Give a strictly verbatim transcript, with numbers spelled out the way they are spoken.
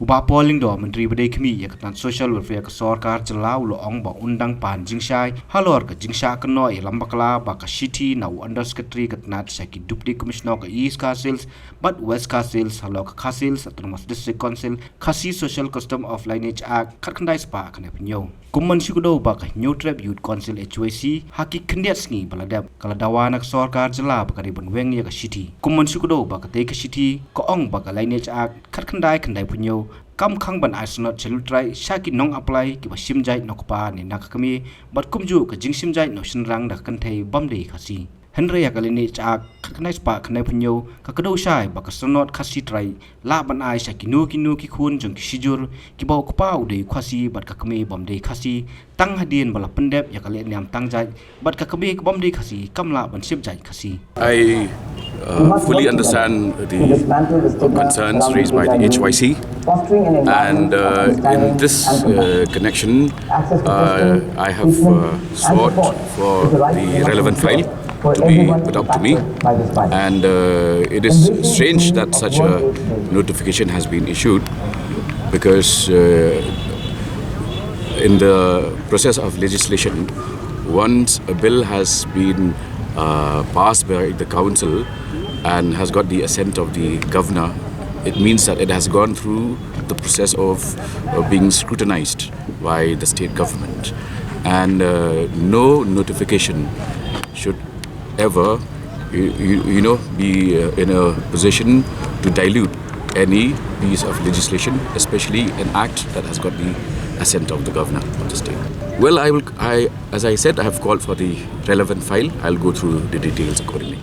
Bah Paul Lyngdoh, Myntri ba dei khmih ïa ka tnat Social Welfare ka sorkar jylla, u la ong ba un dang pan jingshai halor ka jingshah kynnoh ïalam bakla ba ka shithi na u Under Secretary ka tnat sha ki Deputy Commissioner ka East Khasi Hills bad West Khasi Hills halor ka Khasi Hills Autonomous District Council Khasi Social Custom of Lineage Act khatkhyndai spah khyndai phew hynñiew. Kum ban shu kdew ba ka Hynñiewtrep Youth Council, H Y C, ha ki khyndiat sngi ba la dep, ka la dawa na ka sorkar jylla ba ka dei ban weng ïa ka shithi. Kum ban shu kdew ba katei ka shithi ka ong ba ka Lineage Act khatkhyndai khyndai phew hynñiew kam khang ban ai sanad sha lut trai sha ki nong apply kiba shim jait na u kpa ne na ka kmie, bad kumjuh ka jingshim jait na u shynrang da ka kynthei bym dei Khasi. Hynrei ïa ka Lineage Act khatkhyndai spah khyndai phew hynñiew ka kdew shai ba ka sanad Khasi trai lah ban ai sha kino kino ki khun jong ki shijur kiba u kpa u dei Khasi bad ka kmie bym dei Khasi, tang hadien ba la pyndep ïa ka lehniam tang jait bad ka kmie ka bym dei Khasi kam lah ban shim jait Khasi. I uh, fully understand the concerns raised by the H Y C, and uh, in this uh, connection, uh, I have uh, sought for the relevant file to be put up to me, and uh, it is strange that such a notification has been issued, because uh, in the process of legislation, once a bill has been uh, passed by the council and has got the assent of the governor, it means that it has gone through the process of uh, being scrutinized by the state government, and uh, no notification should ever, you, you, you know, be uh, in a position to dilute any piece of legislation, especially an act that has got the assent of the governor of the state. Well, I will, I, as I said, I have called for the relevant file. I'll go through the details accordingly.